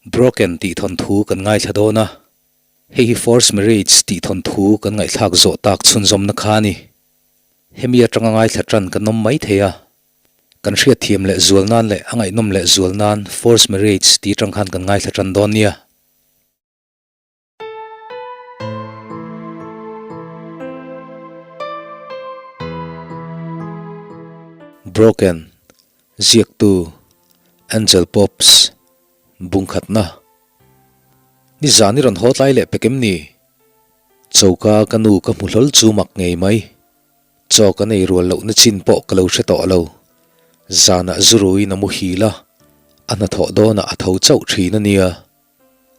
Broken tih thawnthu kan ngaithla dawn a, hei hi Forced Marriage tih thawnthu kan ngaihthlak zawh tak chhunzawmna kha a ni. Hemi atanga ngaithla tan kan awm mai thei a, kan hriatthiam leh zual nan leh a ngaihnawm leh zual nan Forced Marriage tih atang khan kan ngaithla tan dawn nia. Broken, Ziaktu, Angel Pops, Bungkhatna. Nizan i rawn haw tlai leh pek em ni? Choka ka nu ka hmu hlawl chu mak ngei mai. Chaw ka nei rual lohna chin pawh ka lo hre tawh lo. Zanah zuruin a muhil a, a hnathawh dawnah a tho chauh thin a nia.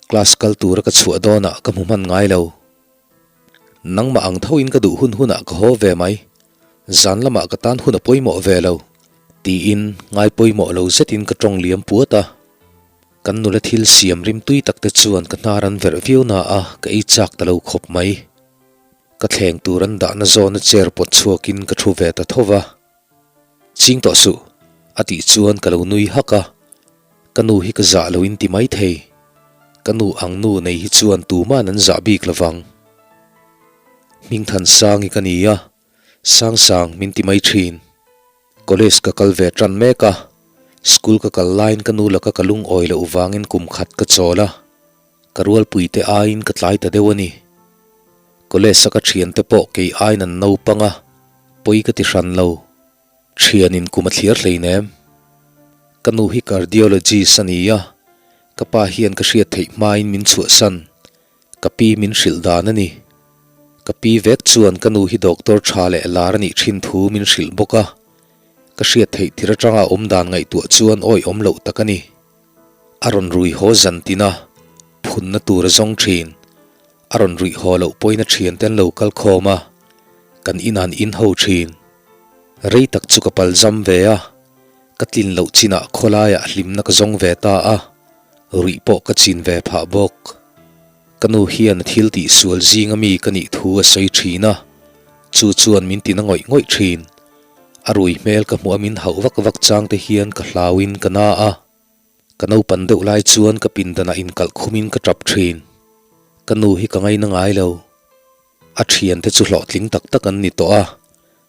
Class kal tura ka chhuah dawnah ka hmu hman ngai lo. Nangmah ang thoin ka duh hun hunah ka haw ve mai. Zan lamah ka tan hun a pawimawh ve lo, tiin ngai pawimawh lo zetin ka tawng liam puat a. Kan nula thil siam rim tui tak te chuan ka hnar an verh viau na a, ka ei chak ta lo khawp mai. Ka thleng tur an dahna zawna chair pawt chhuakin ka thu ve ta tho va. Ching tawh suh, a tih chuan ka lo nui hak a, ka nu hi ka zah lo in ti mai thei. Ka nu ang nu nei hi chuan tuman an zah bik lo vang. Hmingthansangi ka ni a, Sangsang min ti mai thin. College ka kal ve tan mek a, school ka kal laiin ka nu laka ka lungawi loh vangin kum khat ka chawl a, ka rualpuite aiin ka tlai ta deuh a ni. College a ka thiante pawh kei aiin an naupang a, pawi ka ti hran lo. Thianin kum a thliar hleinem. Ka nu hi cardiologist a ni a, ka pa hian ka hriat theih hmain min chhuahsan. Ka pi min hrilh dan a ni. Ka pi vek chuan ka nu hi doctor tha leh lar a nih thin thu min hrilh bawk a, ka hriat theih tir atanga awm dan ngaihtuah chuan awihawm loh tak a ni. A rawn rui haw zan tin a, phunna tur a zawng thin. A rawn ruih haw loh pawhin a thiante an lo kal khawm a, kan inah an in ho thin. Rei tak chu ka pal zam ve a, ka tlin loh chinah khawlaiah hlimna ka zawng ve ta a, ruih pawh ka chin ve phah bawk. Ka nu hian a thil tih sual zinga mi ka nih thu a sawi thin a, chu chuan min tina ngawih ngawih thin. A rui hmel ka hmuh a min hauh vak vak chang te hian ka hlauin ka na a. Ka naupan deuh lai chuan ka pindanah inkalh khumin ka tap thin. Ka nu hi ka ngaina ngai lo. A thiante chu hlawhtling tak tak an ni tawh a,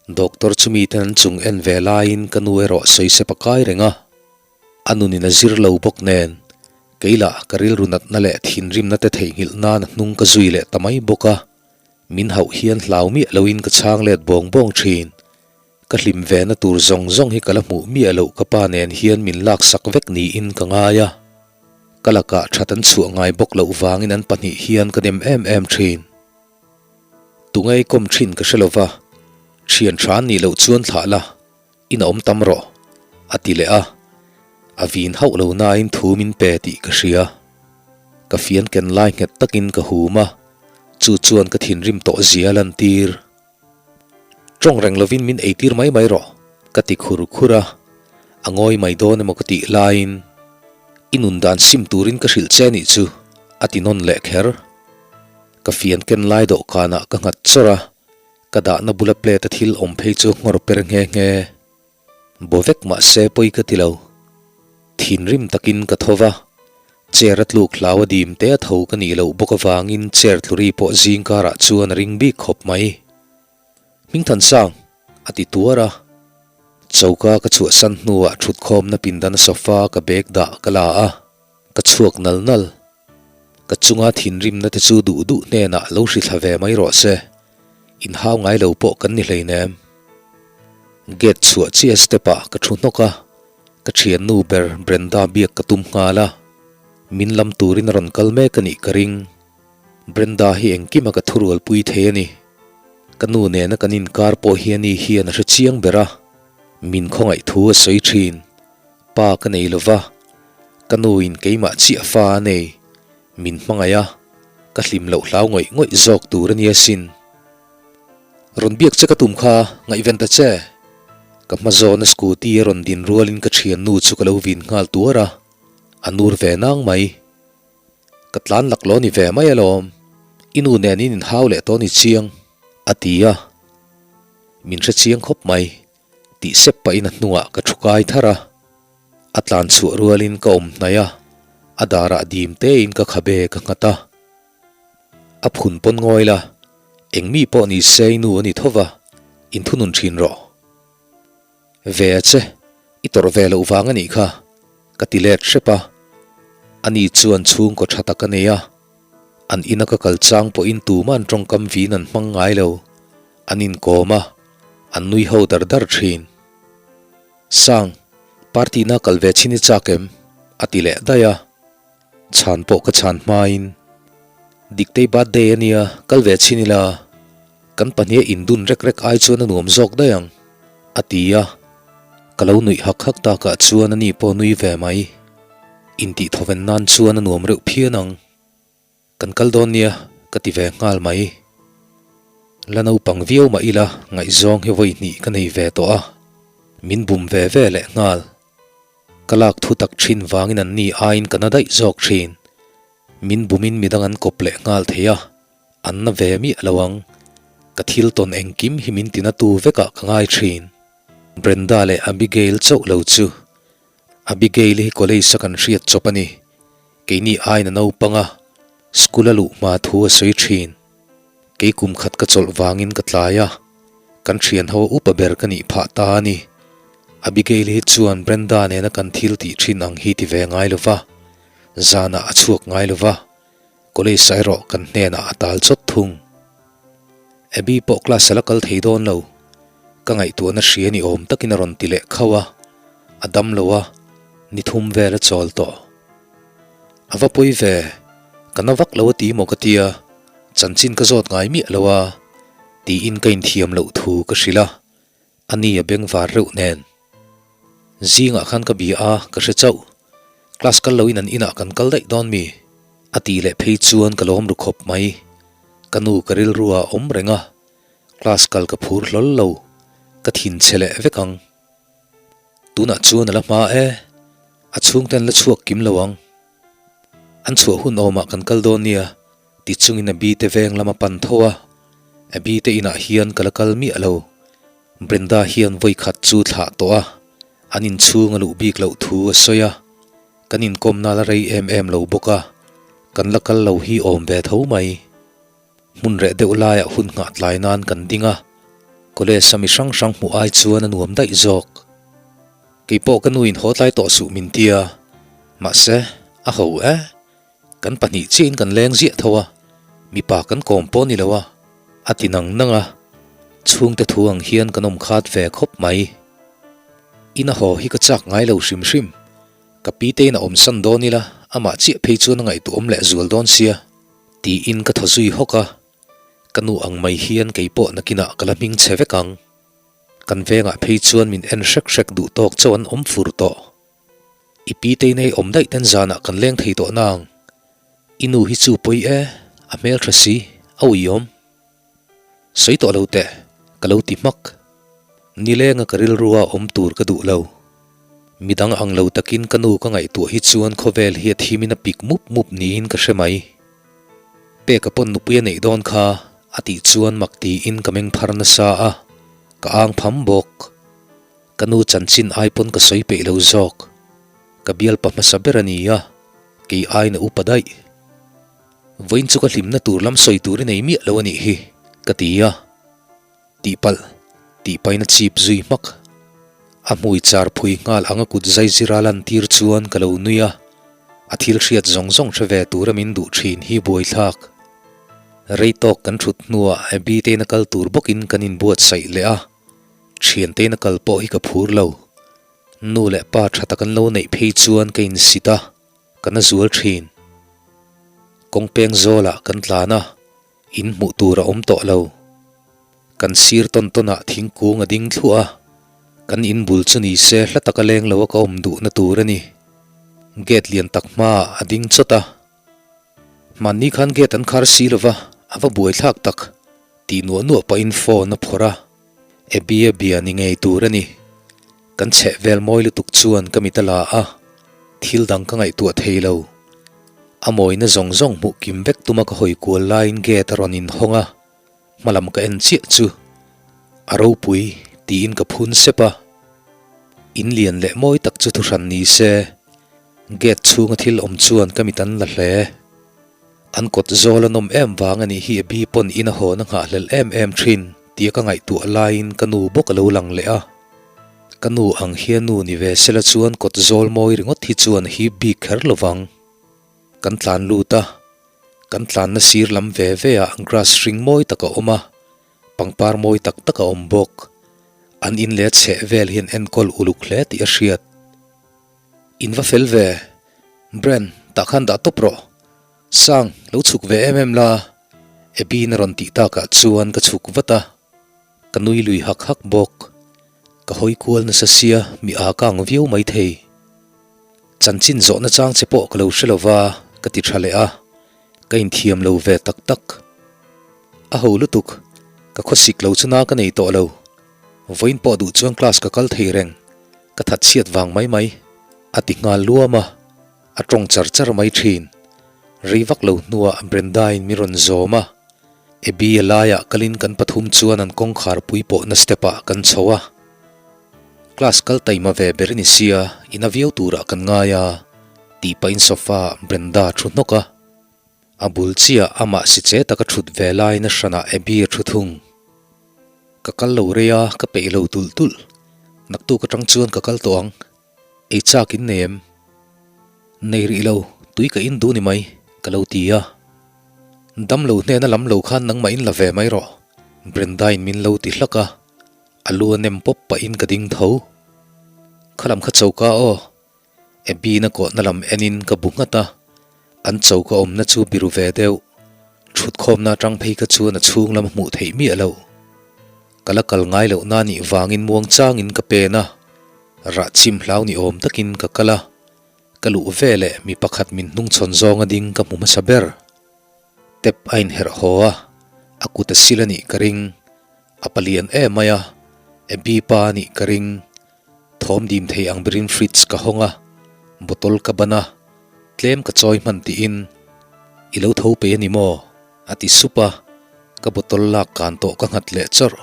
doctor chu miten an chung en ve laiin ka nu erawh sawi sep a kai reng a. A nunin a zir lo bawk nen, kei lah ka rilru natna leh thinrimna te theihnghilh nan a hnung ka zui leh ta mai bawk a. Min hauh hian hlau miah loin ka chhang let bawng bawng thin. Ka hlim ve na tur zawng zawng hi ka la hmuh miah loh ka pa nen hian min laksak vek niin ka ngai a. Ka lakah that an chhuah ngai bawk loh vangin an pahnih hian ka nem em em thin. Tungei kawm thin ka hre lova, thian tha an nih loh chuan thlah la, in a awm tam rawh, a ti leh a. A vin hauh lo nain thu min pe tih ka hria. Ka fian ken lai nghet takin ka hum a, chu chuan ka thinrim tawh zia a lantir. Tawng reng lovin min eitir mai mai rawh, ka ti khur khur a, a ngawi mai dawn emaw ka tih laiin i nun dan sim turin ka hrilh che nih chu a ti nawn leh kher. Ka fian ken lai dawhkanah ka nghat chawrh a, ka dahna bula plate a thil awm phei chu nghawr per nghe nghe. Bo vek mahse pawi ka ti lo. Thinrim takin ka tho va, chair a tluk hlau a dim te a tho ka nih loh bawk avangin chair tluri pawh zing karah chuan a ring bik khawp mai. Hmingthansang! a ti tuar a. Choka ka chhuahsan hnuah thutkhawmna pindan sofa ka bag dah ka la a, ka chhuak nal nal. Ka chunga thinrimna te chu duh duh hnenah lo hrithla ve mai rawh se. Inhau ngai lo pawh kan ni hleinem. Gate chhuah chiah step ah ka thu hnawk a, ka thiannu ber Brenda biak ka tum nghal a, min lam turin a rawn kal mek a nih ka ring. Brenda hi engkima ka thurualpui thei a ni. Ka nu nena kan inkar pawh hi ani hian a hre chiang ber a, min khawngaih thu a sawi thin. Pa ka nei lova, ka nu in keimah chiah fa a nei, min hmangaih a, ka hlim loh hlau ngawih ngawih zawk tur a nia sin. Rawn biak che ka tum kha, ngaihven ta che. Ka hma zawna scooty a rawn din rualin ka thiannu chu ka lo vin nghal tuar a, a nur ve nang mai. Ka tlan lak lo ni ve mai alawm, i nu nen in inhau leh tawh ni chiang, a ti a. Min hre chiang khawp mai, tih sep pahin a hnungah ka thu kai thar a. A tlan chhuah rualin ka awm hnaih a, A darah dim tein ka khabe ka nghat a. A phun pawn ngawi la, eng mi pawh ni se i nu a ni tho va, inthunun thin rawh. Ve a che, i tawrh ve loh vang a nih kha, ka ti let hrep a. Ani chuan chhungkaw tha tak a nei a, an ina ka kal chang pawhin tuman tawngkam vin an hmang ngai lo, an inkawm a, an nui ho dar dar thin. Sang, party na kal ve chhin i chak em? a ti leh daih a. Chhan pawh ka chhan hmain, Diktei birthday a nia, kal ve chhin ila, kan pahniha indun rek rek ai chuan a nuam zawk daih ang, a ti a. Ka lo nuih hak hak takah chuan ani pawh nui ve mai. Intihthawen nan chuan a nuam reuh phian ang. Kan kal dawn nia, ka ti ve nghal mai. La naupang viau mah ila ngaihzawng hi vawi hnih ka nei ve tawh a, min bum ve ve leh nghal. Ka lak thu tak thin vangin an ni aiin ka na daih zawk thin. Min bumin midang an kawp leh nghal thei a, an na ve miah lo ang. Ka thil tawn engkim hi min tina tu vekah ka ngai thin. Brenda leh Abigail chauh lo chu. Abigail hi college a kan hriat chawp a ni. Keini aiin a naupang a, school a luh hma thu a sawi thin. Kei kum khat ka chawlh vangin ka tlai a, kan thian ho upa ber ka nih phah ta a ni. Abigail hi chuan Brenda nena kan thil tih thin ang hi ti ve ngai lo va, zanah a chhuak ngai lo va, college ah erawh kan hnenah a tal chawt thung. Abby pawh class a la kal thei dawn lo, ka ngaihtuahna hria ni awm takin a rawn ti leh khauh a, a dam lo a, ni thum vel a chawl tawh. A va pawi ve, ka na vak lo a ti maw ka tia, chanchin ka zawt ngai miah lo a, tiin ka inthiam loh thu ka hrilh a, a ni a beng var reuh nen. Zingah khan ka bia a, ka hre chauh. Class kal loin an inah kan kal daih dawn mi? A tih leh phei chuan ka lawm ru khawp mai. Ka nu ka rilru ah awm reng a, class kal ka phur hlawl lo, ka thin chhe leh vek ang. Tunah chuan a la hma e, a chhungte an la chhuak kim lo ang. An chhuah hun awmah kan kal dawn nia, ti chungin Abby te veng lam a pan tho a, Abby te inah hian ka la kal miah lo. Brenda hian vawi khat chu thlah tawh a, an inchhung a luh bik loh thu a sawi a, kan inkawmna la rei em em lo bawk a, kan la kal lo hi awm ve tho mai. Hmun reh deuh laiah hun nghah tlai nan kan ding a, college a mi hrang hrang hmuh ai chuan a nuam daih zawk. Kei pawh ka nuin haw tlai tawh suh min tia, mahse, a ho e, kan pahnih chiahin kan leng ziah tho a, mipa kan kawm pawh ni lo a, a ti nang nang a, chhungte thu ang hian kan awm khat ve khawp mai. Ina haw hi ka chak ngai lo hrim hrim, ka pi tein a awmsan dawn ila, amah chiah phei chuan a ngaihtuahawm leh zual dawn sia. Tiin ka thaw zui hawk a, ka nu ang mai hian kei pawh nakinah ka la hming chhe vek ang. Kan vengah phei chuan min en hrek hrek duh tawk chauh an awm fur tawh. I pi te inei awm daih ten zanah kan leng thei tawh nang. I nu hi chu pawi e, a hmeltha si, a uiawm. Sawi tawh lo teh, ka lo ti hmak. Nilenga ka rilrua awm tur ka duh lo. Midang ang lo takin ka nu ka ngaihtuah hi chuan khawvel hi a thimin a pik mup mup niin ka hre mai. Peka pawn nupui a neih dawn kha a tih chuan mak tiin ka meng phar nasa a, ka ang pham bawk. Ka nu chanchin ai pawn ka sawi peih lo zawk. Ka bialpa hmasa ber a ni a, kei aiin a upa daih. Vawiin chu ka hlimna tur lam sawi tur i nei miah lo a nih hi, ka ti a. Tihpalh, tihpain a chip zui hmak. A hmui char phui nghal ang a kut zai zira lantir chuan ka lo nui a, a thil hriat zawng zawng hre ve tura min duh thin hi buaithlak. Rei tawk kan thut hnuah Abby te in a kal tur bawkin kan inbuatsaih leh a, thiante in a kal pawh hi ka phur lo. Nu leh pa tha tak an lo neih phei chuan ka insit a. Ka na zual thin. Kawng peng zawlah kan tlan a, in hmuh tur a awm tawh lo. Kan sir tawn tawnah thingkung a ding thluah a, kan in bul chu ni se hla taka leng lo a ka awm duhna tur a ni. Gate lian tak hmaah a ding chawt a. Hmanni khan gate an khar si lova, a va buaithlak tak, tih nuah nuah pahin phone a phawrh a. Abby a bia ni ngei tur a ni. Kan chheh vel mawi lutuk chuan ka mit a la a, thil dang ka ngaihtuah thei lo. A mawina zawng zawng hmuh kim vek tuma ka hawi kual laiin gate a rawn inhawng a, hmalam ka en chiah chu a ropui tiin ka phun sep a. In lian leh mawi tak chu thuhran ni se. Gate chhunga thil awm chuan ka mit an la hle. An kawt zawl a nawm em vang a nih hi Abby pawn in a hawn a nghahhlelh em em thin tia ka ngaihtuah laiin ka nu bawk a lo lang leh a. Ka nu ang hian nu ni ve sela chuan kawt zawl mawi ringawt hi chuan hip bik kher lo vang. Kan tlan lut a, kan tlanna sir lam ve ve ah grass hring mawi tak a awm a, pangpar mawi tak tak a awm bawk. An in leh chheh vel hian enkawl uluk hle tih a hriat. In va fel ve, Brand, tah khan dah tawp rawh. Sang, lo chhuk ve em em la, Abby-in a rawn tih takah chuan ka chhuk vat a, ka nui lui hak hak bawk. Ka hawi kual nasa sia mi aa kang viau maithei. Chanchin zawhna chang che pawh ka lo hre lo va, ka ti tha leh a, ka inthiam lo ve tak tak. A ho lutuk, ka khawsik lo chu na ka nei tawh lo. Vawiin pawh duh chuan class ka kal thei reng, ka that chhiat vang mai mai, a ti nghal luam a, a tawng char char mai thin. Rei vak lo hnuah Brenda-in min rawn zawm a, Abby a laiah kalin kan pathum chuan an kawngkhar pui pawhna step-ah kan chho a. Class kal taima ve ber ni sia, ina viau turah kan ngai a, tih pahin sofa-ah Brenda a thu hnawk a. A bul chiah amah si che taka thut ve laiin a hranah Abby a thu thung. Ka kal lo rei a, ka peih lo tulh tulh. Naktuk atang chuan ka kal tawh ang. Ei chak in nei em? Nei rih lo, tui ka in duh ni mai, ka lo ti a. Dam lo hnena lam lo khan nangmah in la ve mai rawh, Brenda-in min lo ti hlak a. A lu a nem pawp pahin ka ding tho. Khalam kha choka aw. Abby-na kawhna lam enin ka bu nghat a, an choka awmna chu biru ve deuh. Thutkhawmna atang phei kha chuan a chhung lam a hmuh theih miah lo. Ka la kal ngai loh na nih vangin muang changin ka pen a, rah chim hlau ni awm takin ka kal a, ka luh veleh mi pakhat min hnungchhawn zawnga ding ka hmu hmasa ber. Tep a inherh haw a, a kut a sil a nih ka ring. A palian em mai a, Abby pa a nih ka ring. Thawm dim thei ang berin fridge ka hawng a, bottle ka ban a, tlem ka chawi hman tiin, I lo tho pei a ni maw? a ti sup a, ka bottle lak kan tawh ka nghat leh chawrh.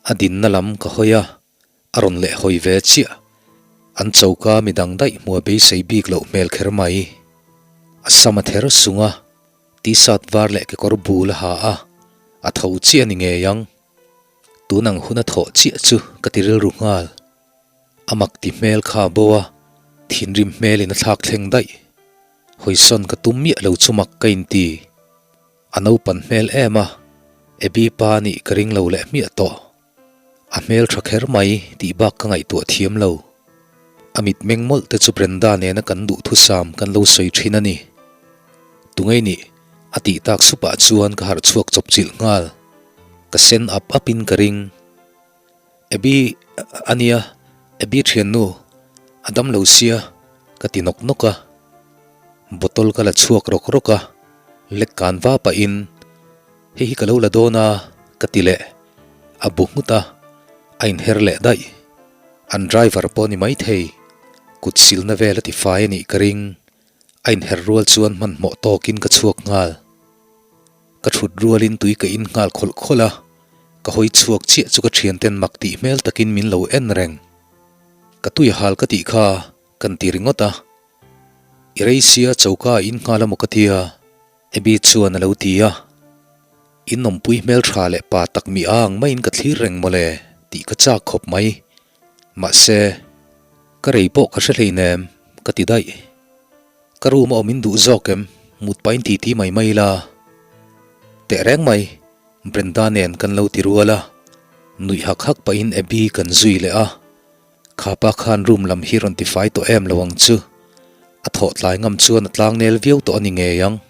A dinna lam ka hawi a, a rawn leh hawi ve chiah. An choka midang daih hmua beisei bik loh hmel kher mai. A sam a ther sung a, t-shirt var leh kekawr bul a ha a, a tho chiah a ni ngei ang. Tun ang hun a thawh chiah chu ka ti rilru nghal. A mak ti hmel kha a bo a, thinrim hmelin a thlak thleng daih. Hawisawn ka tum miah lo chu mak ka inti. A naupan hmel em a, Abby pa nih ka ring lo leh hmiah tawh. A hmel tha kher mai tih bak ka ngaihtuah thiam lo. A mitmeng mawlh te chu Brenda nena kan duhthusam kan lo sawi thin a ni. Tungei nih? A tih tak supah chuan ka harh chhuak chawp chilh nghal. Ka sen ap ap in ka ring. Abby a nia, Abby thiannu, a dam lo sia, ka ti nawk nawk a. Bottle ka la chhuak rawk rawk a, lek kan va pahin, Hei hi ka lo la dawn a, ka ti leh. A bu nghut a, a inher leh daih. An driver pawh ni maithei, kut silna vel a ti fai a nih ka ring. A inher rual chuan hmanhmawh tawkin ka chhuak nghal. Ka thut rualin tui ka in nghal khawlh khawlh a, ka hawi chhuak chiah chu ka thianten mak tih hmel takin min lo en reng. Ka tui a hal ka tih kha kan ti ringawt a. I rei sia choka a in nghal amaw ka tia, Abby chuan a lo ti a. In awmpui hmel tha leh pa tak mi ang maiin ka thlir reng mawle tih ka chak khawp mai. Mahse, ka rei pawh ka hre hleinem, ka ti daih. Ka room a awm in duh zawk em? Mut pahin ti ti mai mai ila. Teh reng mai, Brenda nen kan lo ti rual a. Nuih hak hak pahin Abby kan zui leh a. Khapa khan room lam hi rawn tifai tawh em lo ang chu. A thawh tlai ngam chuan a tlangnel viau tawh a ni ngei ang.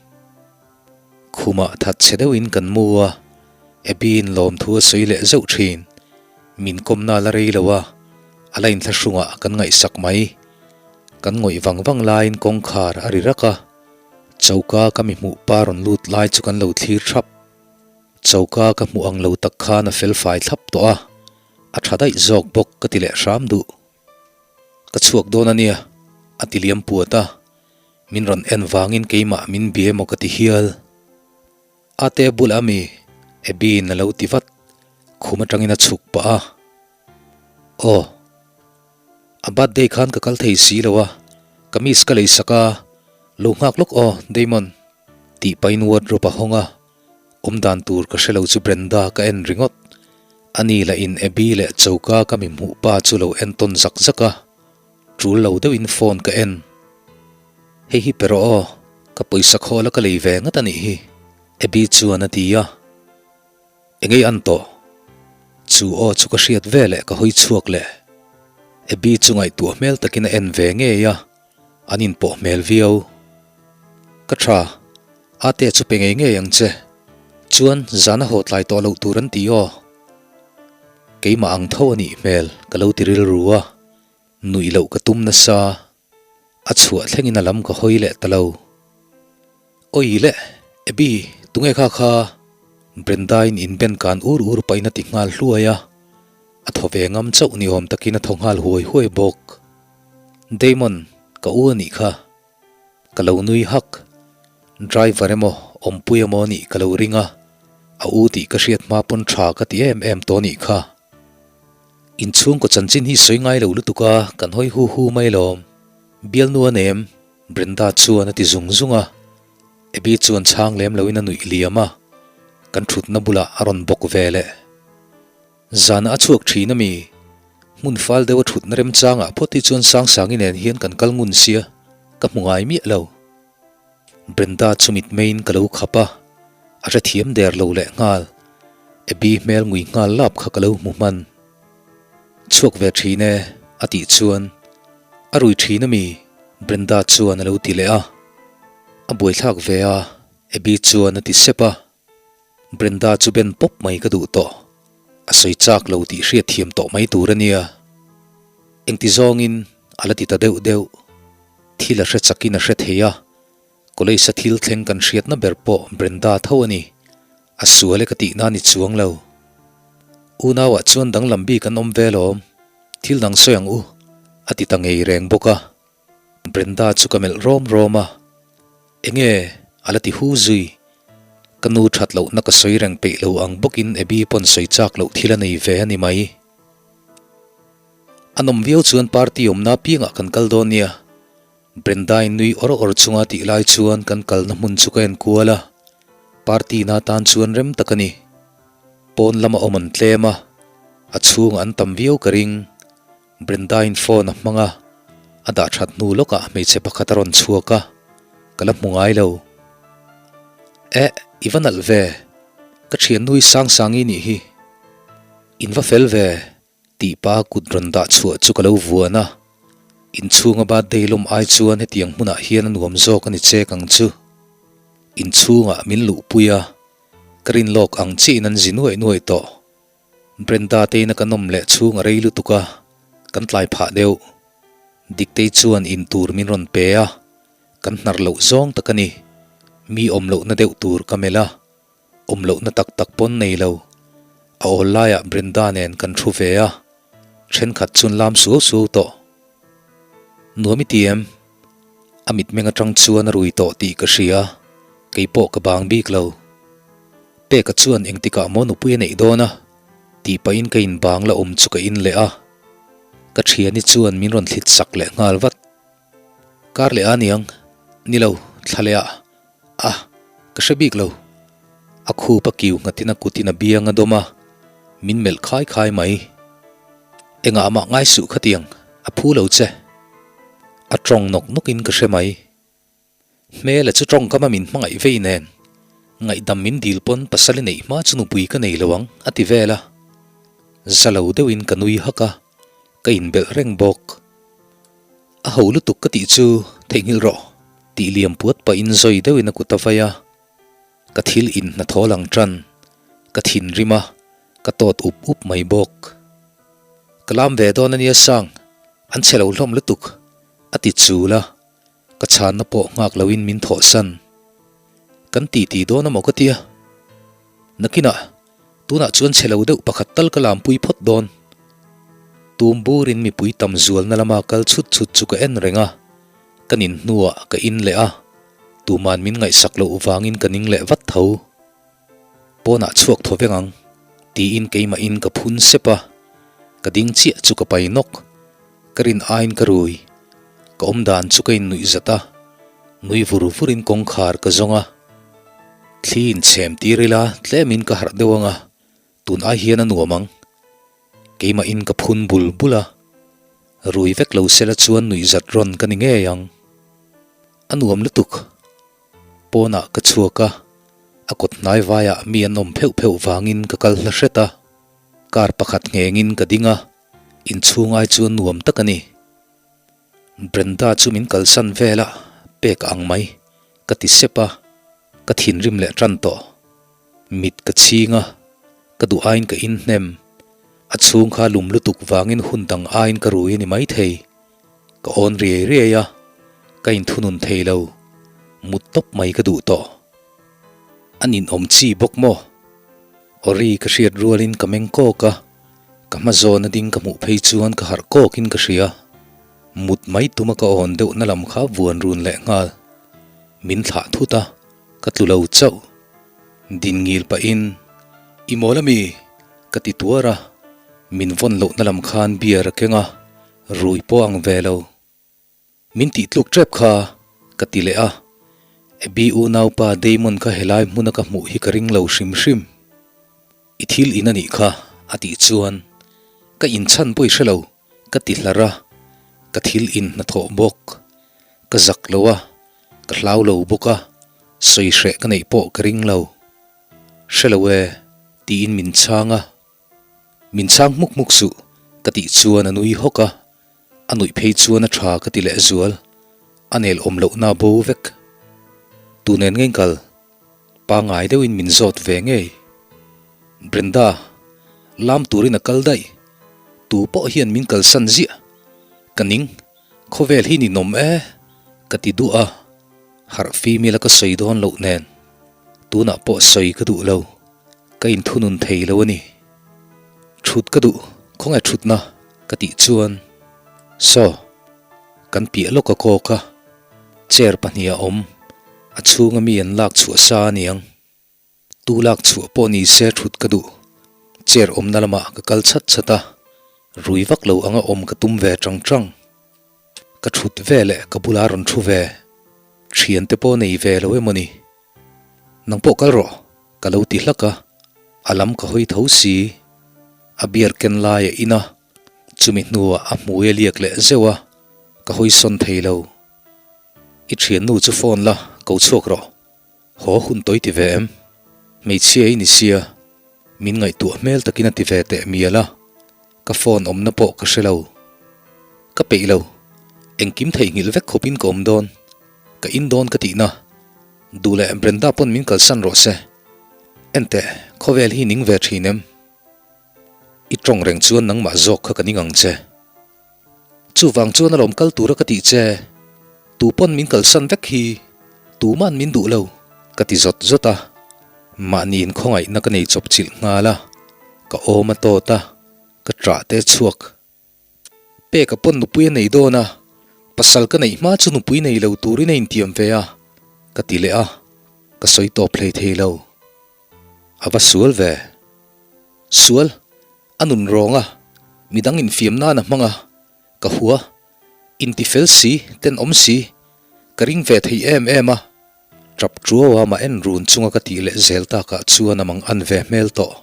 Khumah that chhe deuhin kan mu a, Abby-in lawmthu a sawi leh zeuh thin. Min kawmna la rei lo a, a la inthlahrungah kan ngaihsak mai. Kan ngawih vang vang laiin kawngkhar a ri rak a, choka ka mi hmuh pa rawn lut lai chu kan lo thlir thap. Choka ka hmuh ang lo tak khan a felfai thlap tawh a, a tha daih zawk bawk ka ti leh hram duh. Ka chhuak dawn a nia, a ti liam puat a. Min rawn en vangin keimah min bia emaw ka ti hial. Ate bulah ami? Abby-in a lo ti vat. Khum atangin a chhuk pah a. Aw. A birthday khan ka kal thei si lo a. Kamis ka lei sak a, lo nghak lawk aw Damon tih pahin wardrobe a hawng a, awm dan tur ka hre lo chu Brenda ka en ringawt. Ani lah in Abby leh choka ka mi hmuh pa chu lo en tawn zak zak a, tul lo deuhin phone ka en. Hei hi pe rawh aw, ka pawisa khawl a ka lei ve ngat a nih hi Abby chuan a ti a. Engei an tawh? Chu aw chu ka hriat ve leh ka hawi chhuak leh. Abby chu ngaihtuah hmel takin a en ve ngei a, an inpawh hmel viau. Ka tha, ate chu pe ngei ngei ang che. Chuan zan a haw tlai tawh loh tur an ti aw. Keimah ang tho a nih hmel ka lo ti rilru a, nuih loh ka tum nasa. A chhuah thlengin a lam ka hawi leh ta lo. Awi le, Abby, tunge kha kha? Brenda-in inben kan ur ur pahin a ti nghal hluai a, a thaw ve ngam chauh ni awm takin a thaw nghal huai huai bawk. Damon, ka u a nih kha. Ka lo nui hak. Driver emaw, awmpui emaw a nih ka lo ring a, a u tih ka hriat hma pawn tha ka ti em em tawh a nih kha. Inchhungkaw chanchin hi sawi ngai lo lutuk a, kan hawi hu hu mai lawm. Bialnu a nem, Brenda chuan a ti zung zung a. Abby chuan chhang lem loin a nuih liam a, kan thutna bulah a rawn bawk ve leh. Zanah a chhuak thin a mi? Hmun fal deuh a thutna remchangah phawt hi chuan Sangsangi nen hian kan kal ngun sia, ka hmu ngai miah lo. Brenda chu mitmeiin ka lo khap a, a hrethiam der lo leh nghal. Abby hmel ngui nghal lap kha ka lo hmu hman. Chhuak ve thin e, a tih chuan a rui thin a mi? Brenda chuan a lo ti leh a. A buaithlak ve a, Abby chuan a ti sep a. Brenda chu ben pawp mai ka duh tawh. A sawi chak lo tih hriatthiam tawh mai tur a nia. Engti zawngin a la ti ta deuh deuh. Thil a hre chakin a hre thei a, college a thil thleng kan hriatna ber pawh Brenda tho a ni. A sual e ka tihna a ni chuang lo. Unauah chuan danglam bik an awm ve lawm, thil dang sawi ang u, a ti ta ngei reng bawk a. Brenda chu ka melh rawm rawm a, Enge a la ti hu zui? Ka nu that lohna ka sawi reng peih lo ang bawkin Abby pawn sawi chak loh thil a nei ve a ni mai. A nawm viau chuan party awmna piangah kan kal dawn nia. Brenda-in nui awr awr chunga tih lai chuan kan kalna hmun chu ka en kual a, party na tan chuan rem tak a ni. Pawn lama awm an tlem a, a chhungah an tam viau ka ring. Brenda-in phone a hmang a, a dah that hnu lawkah hmeichhe pakhat a rawn chhuak a, ka la hmu ngai lo. Eh, i va nalh ve, ka thiannu hi Sangsangi nih hi. In va fel ve. Tih pa kut rawn dah chhuah chu ka lo vuan a, inchhunga birthday lawm ai chuan hetiang hmunah hian a nuam zawk a ni chek ang chu. Inchhungah min luhpui a, ka rin lawk ang chiahin an zi nuaih nuaih tawh. Brenda te ina kan awm leh chhung a rei lutuk a, kan tlai phah deuh. Diktei chuan intur min rawn pe a, kan hnar loh zawng tak a ni. Mi awm lohna deuh tur ka melh a. Awm lohna tak tak pawn nei lo. A awl laiah Brenda nen kan thu ve a, thenkhat chuan lam suau suau tawh. Nuam i ti em? A mitmeng atang chuan a rui tawh tih ka hria, kei pawh ka bang bik lo. Peka chuan engtikah maw nupui a neih dawn a? tih pahin ka inbang la awm chu ka in leh a. Ka thiani chuan min rawn thlit sak leh nghal vat. Kar leh a niang, ni lo, thla leh ah. A, ka hre bik lo. A khup a kiu nghatin a kutin a biang a dawm a, min melh khai khai mai. Engah mah ngai suh khatiang, a phu lo che. A tawng nawk nawkin ka hre mai. Hmela chu tawngkama min hmangaih vei nen, ngaihdam min dil pawn pasal i neih hma chu nupui ka nei lo ang, a ti vel a. Za lo deuhin ka nui hak a, ka inbelh reng bawk. A ho lutuk ka tih chu theihnghilh rawh tih liam puat pahin zawi deuhin a kut a vai a, ka thil in hnathawh lang tan, ka thinrim a, ka tawt up up mai bawk. Ka lam ve dawn a nia Sang, an chhe lo hlawm lutuk a ti chul a, ka chhanna pawh nghak loin min thawhsan. Kan ti ti dawn amaw ka tia? Nakinah Tunah chuan chhe lo deuh pakhat tal ka lampui phawt dawn. Tum burin mipui tam zualna lama kal chhut chhut chu ka en reng a, ka nin hnuah ka in leh a, tuman min ngaihsak loh vangin ka ning leh vat tho. Pawnah chhuak thaw veng ang, tiin keimahin ka phun sep a, ka ding chiah chu ka pai nawk. Ka rin aiin ka rui. Ka awm dan chu ka innuih zat a, nui vur vurin kawngkhar ka zawng a. Thli inchhem tir ila tlemin ka harh deuh ang a, tun ai hian a nuam ang. Keimahin ka phun bul bul a, rui vek lo sela chuan nuihzat rawn ka ni ngei ang. A nuam lutuk. Pawnah ka chhuak a, a kawt hnai vaiah mi an awm pheuh pheuh vangin ka kal hla hret a. Car pakhat nghengin ka ding a, inchhung ai chuan nuam tak a ni. Brenda chu min kalsan vel a, pek ang mai, ka ti sep a, ka thinrim leh tan tawh. Mit ka chhing a, ka duh aiin ka inhnem. A chhung kha lum lutuk vangin hun dang aiin ka rui a ni maithei. Ka awn riai riai a, ka inthunun thei lo. Mut tawp mai ka duh tawh. A ninawm chi bawk maw? Awri ka hriat rualin ka meng kawk a, ka hma zawn a ding ka hmuh phei chuan ka harh kawkin ka hria. Mut mai tuma ka awn deuh na lam kha vuan run leh nghal. Min thlah thut a, ka tlu lo chauh. Din ngil pahin, I mawl ami? ka ti tuar a, min vawn lohna lam khan beer a keng a, rui pawh ang ve lo. Min tih tluk tep kha, ka ti leh a. Abby unaupa Damon kha helai hmuna ka hmuh hi ka ring lo hrim hrim. I thil in a nih kha, a tih chuan ka inchhan pawi hre lo, ka ti hlar a. Ka thil in hnathawh bawk. Ka zak lo a, ka hlau lo bawk a, sawi hreh ka neih pawh ka ring lo. Hre lo e, tiin min chhang a. Min chhang hmuk hmuk suh, ka tih chuan a nui hawk a. A nuih phei chuan a tha ka ti leh zual, a nel awm lohna bo vek. Tu nen ngei kal? Pangngai deuhin min zawt ve ngei. Brenda, lam turin a kal daih. Tu pawh hian min kalsan ziah. Ka ning, khawvel hi ninawm e, ka ti duh a. Harh fim ila ka sawi dawn loh nen, tunah pawh sawi ka duh lo, ka inthunun thei lo a ni. Thut ka duh, khawnge thutna? ka tih chuan, Saw, kan piah lawk a kawk a, chair pahniha awm, a chhunga mi an lak chhuah sa a niang. Tu lak chhuah pawh ni se thut ka duh, chair awmna lamah ka kal chhat chhat a, rui vak lo anga awm ka tum ve tang tang. Ka thut ve leh ka bula rawn thu ve, thiante pawh nei ve lo emaw ni? Nang pawh kal rawh, ka lo ti hlak a, a lam ka hawi tho si. A beer ken lai a in a, chumi hnuah a hmui a liak leh zeuh a, ka hawi sawn thei lo. I thiannu chu phone la, ko chhuak rawh. Haw hun tawi ti ve em? Hmeichhia i ni sia, min ngaihtuah hmel takin a ti ve teh mial a, ka phone awmna pawh ka hre lo. Ka peih lo, engkim theihnghilh vek khawpin ka awm dawn, ka in dawn ka tihna, duh leh Brenda pawn min kalsan rawh se. Enteh, khawvel hi ning ve thin em? I tawng reng chuan nangmah zawk kha ka ning ang che. Chuvang chuan alawm kal tura ka tih che, tu pawn min kalsan vek hi tuman min duh lo, ka ti zawt zawt a. Mahni inkhawngaihna ka nei chawp chilh nghal a, ka awm a tawt a, ka ṭah te chhuak. Peka pawn nupui a nei dawn a, pasal ka neih hma chu nupui nei lo turin a intiam ve a, ka ti leh a, ka sawi tawp hlei thei lo. A va sual ve. Sual? A nun rawng a, midang infiam nan a hmang a, ka hua, inti fel si, tenawm si, ka ring ve thei em em a. Tap tuau a mah en run chunga ka tih leh zel takah chuan a mang an ve hmel tawh.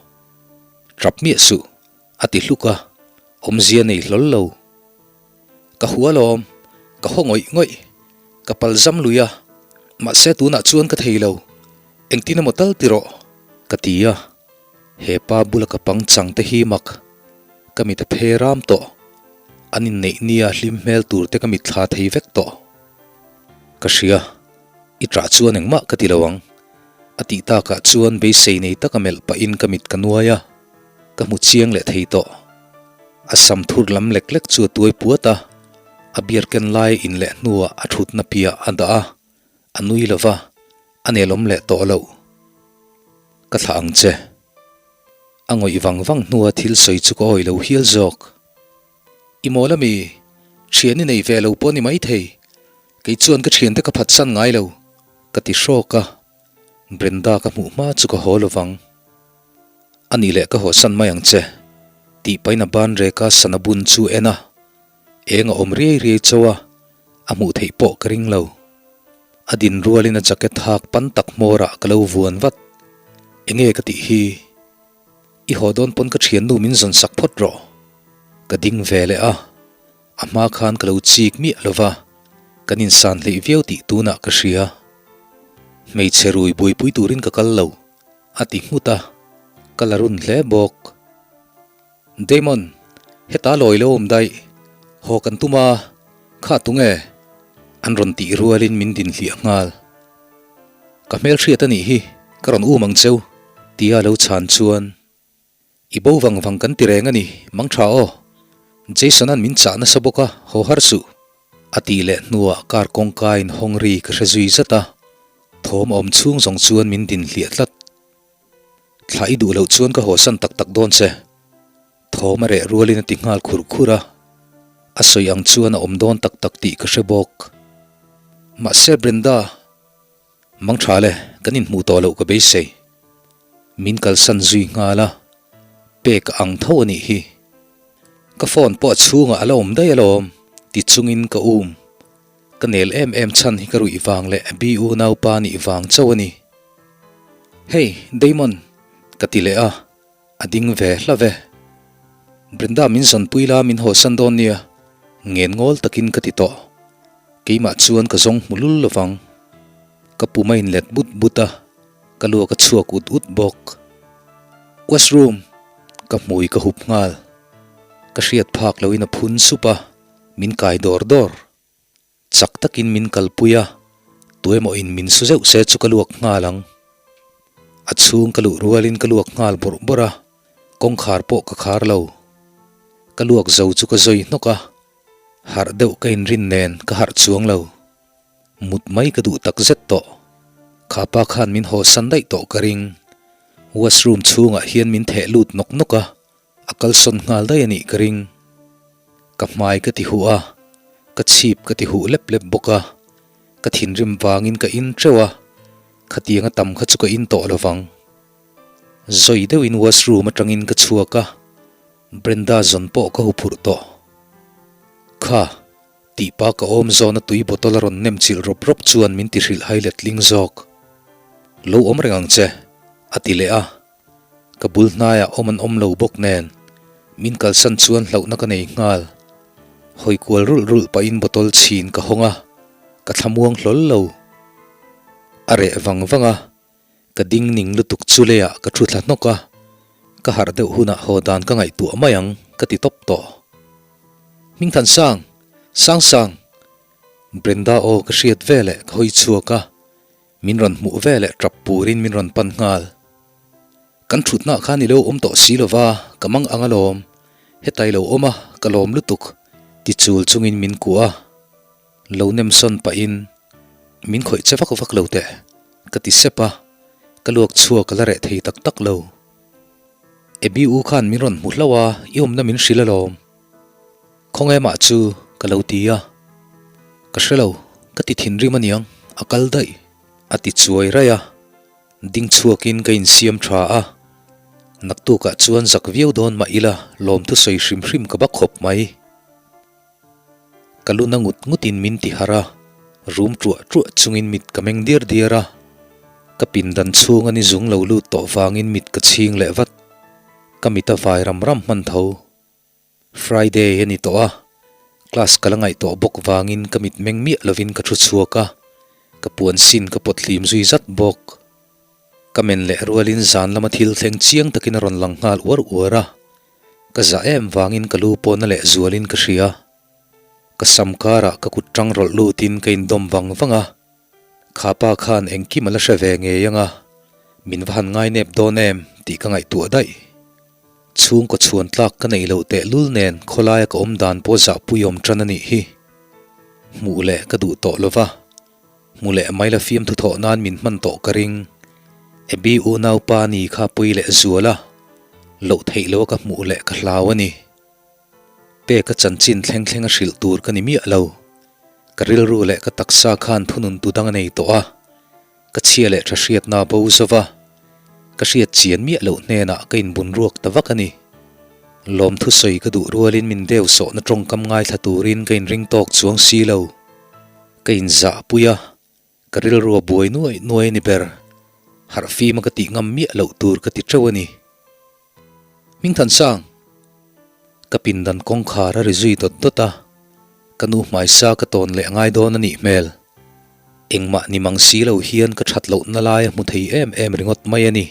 Tap miah suh, a ti hluk a, awmzia nei hlawl lo. Ka hua lawm, ka haw ngawih ngawih, ka pal zam lui a, mahse tunah chuan ka thei lo, engtin emaw tal ti rawh, ka ti a. He pa bula ka pang chang te hi mak, ka mit a phe ram tawh. An inneih nia hlim hmel tur te ka mit thla thei vek tawh. Ka hria, i ṭah chuan engmah ka ti lo ang. A tih takah chuan beisei nei taka melh pahin ka mit ka nuai a, ka hmu chiang leh thei tawh. A sam thur lam lek lek chu a tuai puat a, a beer ken lai in leh hnuah a ṭhutna piah a dah a, a nui lo va, a nelawm leh tawh loh. Ka thlah ang che. A ngawih vang vang hnua thil sawi chu ka awi lo hial zawk. I mawl ami? Thian i nei ve lo pawh ni maithei. Kei chuan ka thiante ka phatsan ngai lo, ka ti hrawk a. Brenda ka hmuh hma chu ka haw lo vang. A nih leh ka hawsan mai ang che, tih pahin a ban reka sana bun chu en a. Eng a awm riai riai chauh a. A hmuh theih pawh ka ring lo. A din rualin a jacket hak pan tak hmawrah ka lo vuan vat. Enge ka tih hi? I haw dawn pawn ka thiannu min zawn sak phawt rawh. Ka ding ve leh a, a hma khan ka lo chik miah lo va, kan insan hleih viau tih tunah ka hria. Hmeichhe rui buaipui turin ka kal lo, a ti nghut a, ka la run hle bawk. Damon, heta lawi lo awm daih, haw kan tum a, kha tunge? An rawn tih rualin min din hliah nghal. Ka hmelhriat a nih hi, ka rawn um ang cheu, tia lo chhan chuan, I bo vang vang kan ti reng a ni, mang tha aw. Jason-a'n min chah nasa bawk a, haw har suh. A tih leh hnuah car kawngka in hawng ri ka hre zui zat a, thawm a awm chhung zawng chuan min din hliah tlat. Thla i duh loh chuan ka hawsan tak tak dawn che. Thawm a reh rualin a ti nghal khur khur a, a sawi ang chuan a awm dawn tak tak tih ka hre bawk. Mahse Brenda, mang tha le, kan inhmuh tawh loh ka beisei. Min kalsan zui nghal a, pek a ang tho a nih hi. Ka phone pawh a chhungah a la awm daih alawm, ti chungin ka um. Ka nel em em chhan hi ka ruih vang leh Abby unaupa nih vang chauh a ni. Hey, Damon! Ka ti leh a, a ding ve hla ve. Brenda min zawnpui la min hawsan dawn nia, ngen ngawl takin ka ti tawh. Keimah chuan ka zawng hmu lul lovang. Ka pum a inlet but but a, ka luak a chhuak ut ut bawk. Washroom! Ka hmui ka hup nghal. Ka hriat phak loin a phun sup a, min kai dawr dawr. Chak takin min kalpui a, tuemaw in min su zeuh se chu ka luak nghal ang. A chhung ka luh rualin ka luak nghal bawrh bawrh a, kawngkhar pawh ka khar lo. Ka luak zo chu ka zawi hnawk a, harh deuh ka inrin nen ka harh chuang lo. Mut mai ka duh tak zet tawh. Kha pa khan min hawsan daih tawh ka ring. Washroom chhungah hian min theh lut nawk nawk a, A kalsawn nghal daih a nih ka ring. Ka hmai ka ti huh a, ka chhip ka ti huh lep lep bawk a. Ka thinrim vangin ka in teuh a, khatiang a tam kha chu ka in tawh lo vang. Zawi deuhin washroom atangin ka chhuak a, Brenda zawn pawh ka huphurh tawh. Kha, tih pa ka awm zawna tui bottle a rawn nem chilh rawp rawp chuan min ti hrilh hai letling zawk. Lo awm reng ang che, a ti leh a. Ka bul hnaiah awm an awm lo bawk nen min kalsan chuan hlauhna ka nei nghal. Hawi kual rulh rulh pahin bottle chhin ka hawng a, ka thlamuang hlawl lo. A reh vang vang a, ka ding ning lutuk chu leiah ka thu thla hnawk a, ka harh deuh hunah haw dan ka ngaihtuah mai ang ka ti tawp tawh. Hmingthansang! Sangsang! Brenda aw ka hriat veleh ka hawi chhuak a. Min rawn hmuh ve leh tap purin min rawn pan nghal. Kan thutna khan i lo awm tawh si lova, ka mang ang alawm. Heta i lo awm a, ka lawm lutuk, ti chul chungin min kuah a. Lo nem sawn pahin, Min khawih che vak vak lo teh, ka ti sep a, ka luak chhuak a la reh thei tak tak lo. Abby u khan min rawn hmu hlauh a, i awmna min hrilh alawm. Khawnge mah chu ka lo ti a, ka hre lo, ka ti thinrim aniang, a kal daih, a ti chuai raih a, ding chhuakin ka insiam tha a, naktukah chuan zak viau dawn mah ila lawmthu sawi hrim hrim ka ba khawp mai. Ka lu na ngut ngutin min ti harh a, rum tuah tuah chungin mit ka meng diar diar a, ka pindan chhunga ni zung lo lut tawh vangin mit ka chhing leh vat, ka mit a vai ram ram hman tho. Friday a ni tawh a, class ka la ngaih tawh bawk vangin ka mit meng miah lovin ka thu chhuak a, ka puan sin ka pawt hlim zui zat bawk. Ka men leh rualin zan lama thil thleng chiang takin a rawn lang nghal uar uar a, ka zah em vangin ka lu pawh na leh zualin ka hria. Ka sam karah ka kut tang rawlh lutin ka indawm vang vang a, kha pa khan engkim a la hre ve ngei ang a, min va han ngai nep dawn em tih ka ngaihtuah daih. Chhungkaw chhuan tlak ka neih loh tehlul nen khawlaia ka awm dan pawh zahpui awm tan a nih hi. Hmuh leh ka duh tawh lo va, hmu leh mai la fiamthu thawh nan min hman tawh ka ring. Abby unaupa ni kha pui leh zual a, loh theih loa ka hmuh leh ka hlau a ni. Peka chanchin thleng thleng a hrilh tur ka ni miah lo. Ka rilru leh ka taksa khan thunun tu dang a nei tawh a. Ka chhia leh tha hriatna bo zo va, ka hriat chian miah loh hnenah ka inbun ruak ta vak a ni. Lawmthu sawi ka duh rualin min deu sawhna tawngkam ngaithla turin ka inring tawk chuang si lo. Ka inzahpui a, ka rilru a buai nuai nuai a ni ber. Harh fima ka tih ngam miah loh tur ka ti teuh a ni. Hmingthansang! Ka pindan kawngkhar a ri zui dawt dawt a, ka nu hmaisa ka tawn leh ngai dawn a nih hmel. Engmah ni mang si lo hian ka that lohna lai a hmu thei em em ringawt mai a ni.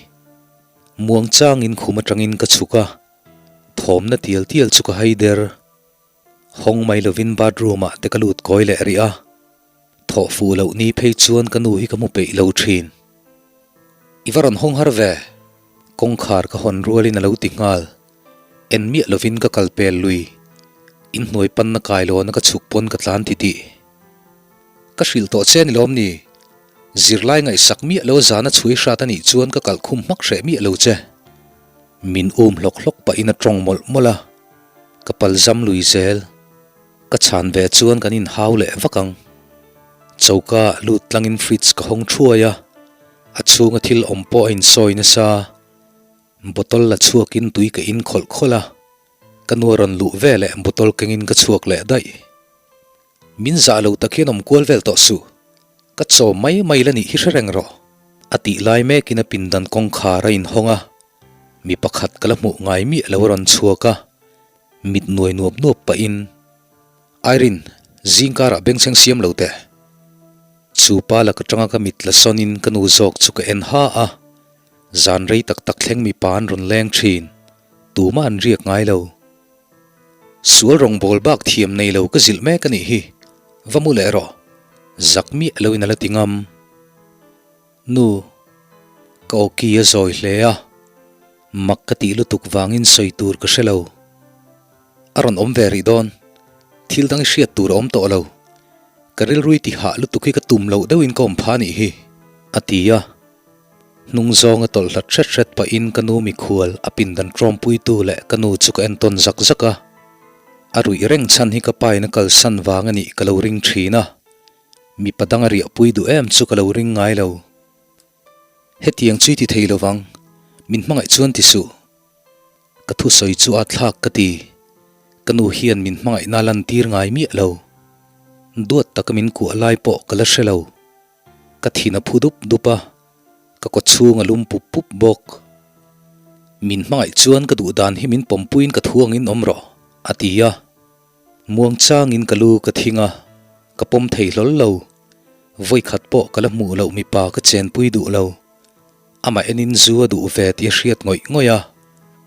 Muang changin khum atangin ka chhuk a, thawmna tial tial chu ka hai der. Hawng mai lovin bathroom ah te ka lut kawi leh rih a, thawh fuh loh ni phei chuan ka nu hi ka hmu peih lo thin. I va rawn hawng har ve? Kawngkhar ka hawn rualin a lo ti nghal. En miah lovin ka kal pel lui. Inhnuai panna kailawna ka chhuk pawn ka tlan titih. Ka hrilh tawh che a ni lawm ni? Zirlai ngaihsak miah lo zana chhui hrat a nih chuan ka kalh khum hmak hreh miah lo che. Min um hlawk hlawk pahin a tawng mawlh mawlh a, ka pal zam lui zel. Ka chhan ve chuan kan inhau leh vak ang. Choka lut tlangin fridge ka hawng thuai a, a chhunga thil awm pawh a insawi nasa. Bottle la chhuakin tui ka in khawlh khawlh a, ka nu a rawn luh veleh bottle kengin ka chhuak leh daih. Min zah lo tak hian awm kual vel tawh suh. Ka chaw mai mai la nih hi hre reng rawh. A tih lai mekin a pindan kawngkhar a inhawng a, mi pakhat ka la hmuh ngai miah lo a rawn chhuak a, mit nuai nuap nuap pahin, Irene, zing karah bengchheng siam lo teh. Chu pa lak atanga ka mit la sawnin ka nu zawk chu ka en ha a, zan rei tak tak thleng mipa an rawn leng thin, tumah an riak ngai lo. Sual rawngbawl bak thiam nei lo ka zilh mek a nih hi, va mu leh rawh, zak miah loin a la ti ngam. Nu, ka awki a zawi hle a, mak ka tih lutuk vangin sawi tur ka hre lo. A rawn awm ve rih dawn, thil dang i hriat tur a awm tawh lo. Ka rilrui ti hah lutuk hi ka tum loh deuhin ka awm pha a nih hi, a ti a. Hnung zawnga tawlh hlat hret hret pahin ka nu mikhual a pindan tawmpuitu leh ka nu chu ka entawn zak zak a. A ruih reng chhan hi ka pain a kalsan vang a nih ka lo ring thin a. Mipa dang a riahpui duh em chu ka lo ring ngai lo. Hetiang chu i ti thei lovang, min hmangaih chuan ti suh. Ka thusawi chu a thlak ka ti. Ka nu hian min hmangaihna a lantir ngai miah lo. Duat taka min kuah lai pawh ka la hre lo. Ka thin a phu dup dup a, ka kaw chhung a lum pup pup bawk. Min hmangaih chuan ka duh dan hi min pawmpuiin ka thu angin awm rawh, a ti a. Muang changin ka lu ka thing a, ka pawm thei hlawl lo. Vawikhat pawh ka la hmuh loh mipa ka chenpui duh lo. Amah enin zu a duh ve tih a hriat ngawih ngawih a,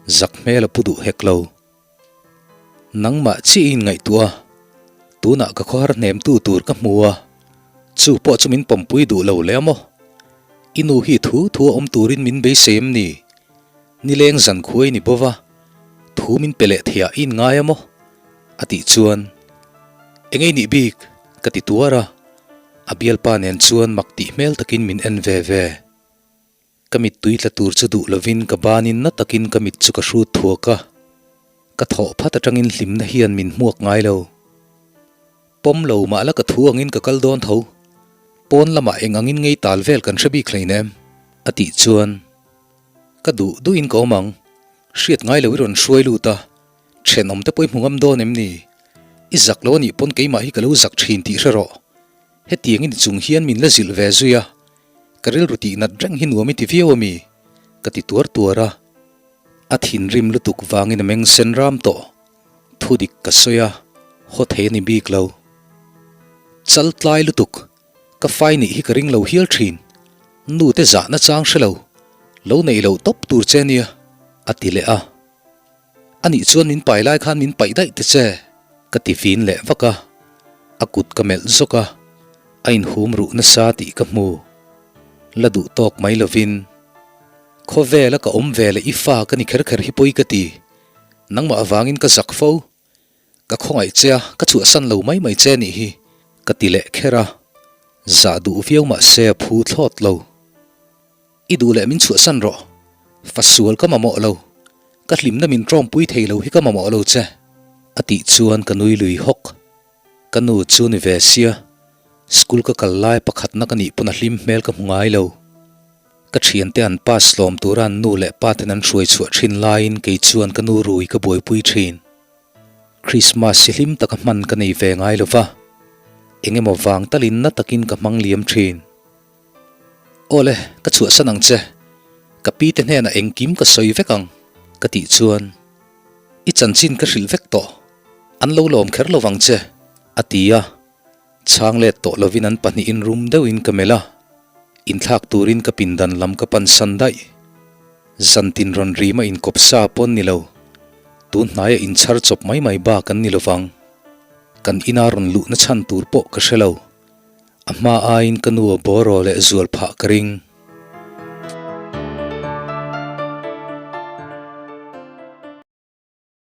zak hmel a pu duh hek lo. Nangmah chiah i inngaihtuah a, tunah ka khawhar hnemtu tur ka hmu a, chu pawh chu min pawmpui duh lo leh a maw? I nu hi thu thu a awm turin min beisei em ni? Nileng zan khuai ni bova, thu min pe leh theiah i inngai a maw? A tih chuan, Engei nih bik? ka ti tuar a, a bialpa nen chuan mak tih hmel takin min en ve ve. Ka mittui tla tur chu duh lovin ka banin na takin ka mit chu ka hrut thuak a, ka thawh phat atangin hlimna hian min hmuak ngai lo. Pawm lo mah la ka thu angin ka kal dawn tho, pawn lamah eng angin ngei tal vel kan hre bik hleinem, a tih chuan ka duh duhin ka awm ang, hriat ngai lo i rawn hruai lut a, thenawm te pawh i hmu ngam dawn em ni? I zak lo anih pawn keimah hi ka lo zak thin tih hre rawh, hetiangin i chung hian min la zilh ve zui a, Ka rilru tih nat reng hi nuam i ti viau a mi? Ka ti tuar tuar a. A thinrim lutuk vangin a meng sen ram tawh. Thudik ka sawi a, haw thei a ni bik lo. Chal tlai lutuk, ka fai nih hi ka ring lo hial thin. Nu te zahna chang hre lo, lo neih loh tawp tur che nia, a ti leh a. A nih chuan min pai lai khan min paih daih te che, ka ti vin leh vak a, a kut ka melh zawk a, a inhum ruh nasa tih ka hmu. La duh tawk mai lovin, Khawvela ka awm ve leh i fa ka ni kher kher hi pawi ka ti, nangmah avangin ka zak fo, ka khawngaih che a, ka chhuahsan lo mai mai che nih hi, ka ti leh kher a, zah duh viau mah se a phu thlawt lo. I duh leh min chhuahsan rawh. Fa sual ka mamawh lo. Ka hlimna min tawmpui thei lo hi ka mamawh lo che. A tih chuan ka nui lui hawk. Ka nu chu ni ve sia, school ka kal lai pakhatna ka nih pawn a hlim hmel ka hmu ngai lo. Ka thiante an pass lawm tura an nu leh pa ten an hruai chhuah thin laiin kei chuan ka nu rui ka buaipui thin. Christmas hi hlim taka hman ka nei ve ngai lo va. Eng emaw vang talin na takin ka hmang liam thin. Awle, ka chhuahsan ang che. Ka pi te hnenah engkim ka sawi vek ang, ka tih chuan, I chanchin ka hrilh vek tawh. An lo lawm kher lo vang che, a ti a. Chhang let tawh lovin an pahnihin rum deuhin ka melh a, inthlak turin ka pindan lam ka pansan daih. Zantin rawn rima inkawp sa pawn ni lo, tun hnaia inchhar chawp mai mai bak an ni lovang. Kan ina rawn luhna chhan tur pawh ka hre lo. A hma aiin ka nu a bawraw leh zual phah ka ring.